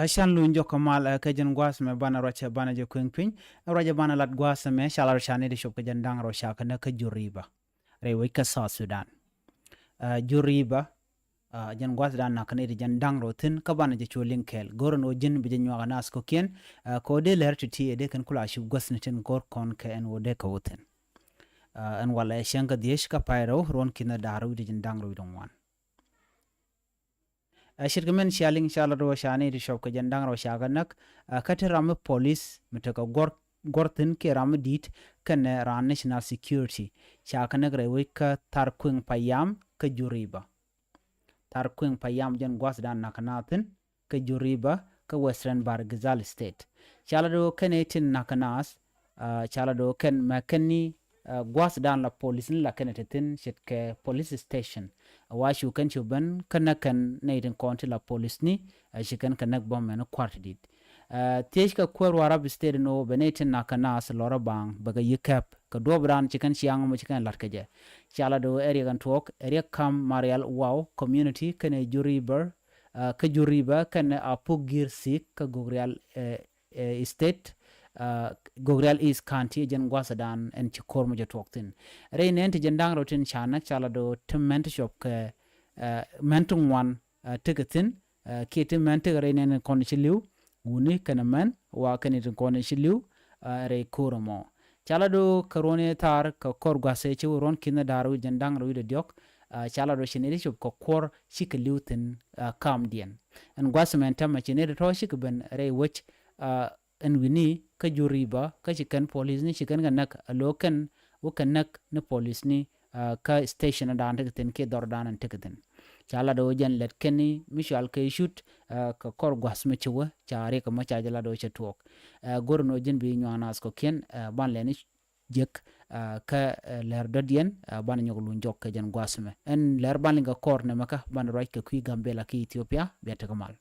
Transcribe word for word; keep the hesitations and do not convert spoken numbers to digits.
Ɛ can luny jɔk kɛ mal, ɛ, kä jɛn gua̱a̱th mɛ banɛ ruacɛ banɛ jɛ kueŋ piny. Ɛ ruacɛ banɛ lat gua̱a̱th mɛ ca lat rɔ ca ni di cop kɛ jɛn da̱ŋ rɔ ca kɛ näk kä Juba. Rɛy wec kä South Sudan. Ɛ, Juba, ɛ, jɛn gua̱a̱th dan nak kɛ ni di jɛn da̱ŋ rɔ thi̱n kä banɛ jɛ cu liŋ kɛɛl. Go̱rɛ ni wä ji̱n bi jɛ nyuak ɛ naath kɔ̱kiɛn, ɛ, kɛ wä dee lɛr ti ti ɛ dee kɛn kula cup gua̱th ni tin go̱r kɔn kɛ ɛn wä dee kɛ wä thi̱n. Ɛ, ɛn walɛ cäŋ kä dhiec kä pay rɛw ruɔ̱n ki̱n da̱r wi̱cdɛ jɛn da̱ŋ rɔ wi̱cdɛ ŋuan. Ɛ, ce̱tkɛ mɛn cia liŋ ca lat wä ca ni ti cop kɛ jɛn da̱ŋ rɔ ca kɛ näk, ɛ, kä ti ram mi polis mi tekɛ guɔ̱r, guɔ̱r thi̱n kiɛ ram mi di̱i̱t kɛnɛ ran national security. Ca kɛ näk rɛy wec kä Thar Kueŋ Payam kä Juba. Thar Kueŋ Payam jɛn gua̱th dan nak kɛ naath thi̱n kä Juba kä Western Bahr el Ghazal State. Ca lat wä kɛnɛ tin nak kɛ naath, ɛ, ca lat wä kɛn mɛ kɛn ni, ɛ, gua̱th dan la polis ni la kɛnɛ ti thi̱n ce̱tkɛ police station. Ɛ, wa cu kɛn cu ben kä näk kɛn nɛy tin kɔn ti la polis ni, ɛ, ci kɛn kɛ näk bä mɛn kua̱r ti di̱t. Ɛ, thiec kɛ kuäär Warrap State ni wä bɛ nɛy tin nak kɛ naath lɔrä baŋ bɛ kɛ yi kɛp kɛ duɔp dan ci kɛn ciaŋ mɔ ci kɛn lat kɛ jɛ. Ca lat wä ɛ riɛk ɛn tuɔɔk ɛ riɛk kam Marial Waw community kɛnɛ Juba, ɛ, kä Juba kɛnɛ Apuk Gir Sik kä Gogrial, ɛ, ɛ, State, ɛ, Gogrial East County jɛn gua̱th dan ɛn ci ko̱r mɔ jɛ tuɔɔk thi̱n. Rɛy nɛn ti jɛn da̱ŋ rɔ tin ca näk ca lat wä ti mɛn ti cop kɛ, ɛ, mɛn ti ŋuan, ɛ, tekɛ thi̱n, ɛ, kiɛ ti mɛn tekɛ rɛy nɛn kɔn ci li̱w, wuni kɛnɛ mɛn wa kɛnɛ ti kɔn ci li̱w, ɛ, rɛy ko̱r mɔ. Ca lat wä kɛ ruɔ̱n i̱ thaar kɛ kɔr gua̱th ɛ ci wä ruɔ̱n ki̱n da̱r wi̱c jɛn da̱ŋ rɔ wi̱cdɛ diɔ̱k, ɛ, ca lat wä ci ni ti cop kɛ kuɔr cikɛ li̱w thi̱n, ɛ, kamdiɛn. Ɛn gua̱th mɛn tɛmɛ ci ni ti tɔ̱ cikɛ ben rɛy wec, ɛ, ɛn wi̱ni kä Juba kä ci kɛn polis ni ci kɛn kɛ näk a lo̱ kɛn wä kɛ näk ni polis ni, ɛ, kä station dan tekɛ thi̱n kiɛ dhɔr dan tekɛ thi̱n. Ca lat wä jɛn lɛt kɛn ni mi cual kɛ cut, ɛ, kɛ kɔr gua̱th mi ci wä ca riɛk mɔ ca jɛ lat wä cɛ tuɔɔk. Ɛ, go̱r ni wä ji̱n bi nyuan naath kɔ̱kiɛn, ɛ, ban lɛni jek, ɛ, kä, ɛ, lɛr dɔ̱diɛn, ɛ, ban nyɔk luny jɔk kɛ jɛn gua̱th mɛ. Ɛn lɛr ban liŋ kɛ kɔr nɛmɛ kä ban ruac kɛ kui̱ Gambela kä Ethiopia bia tekɛ mal.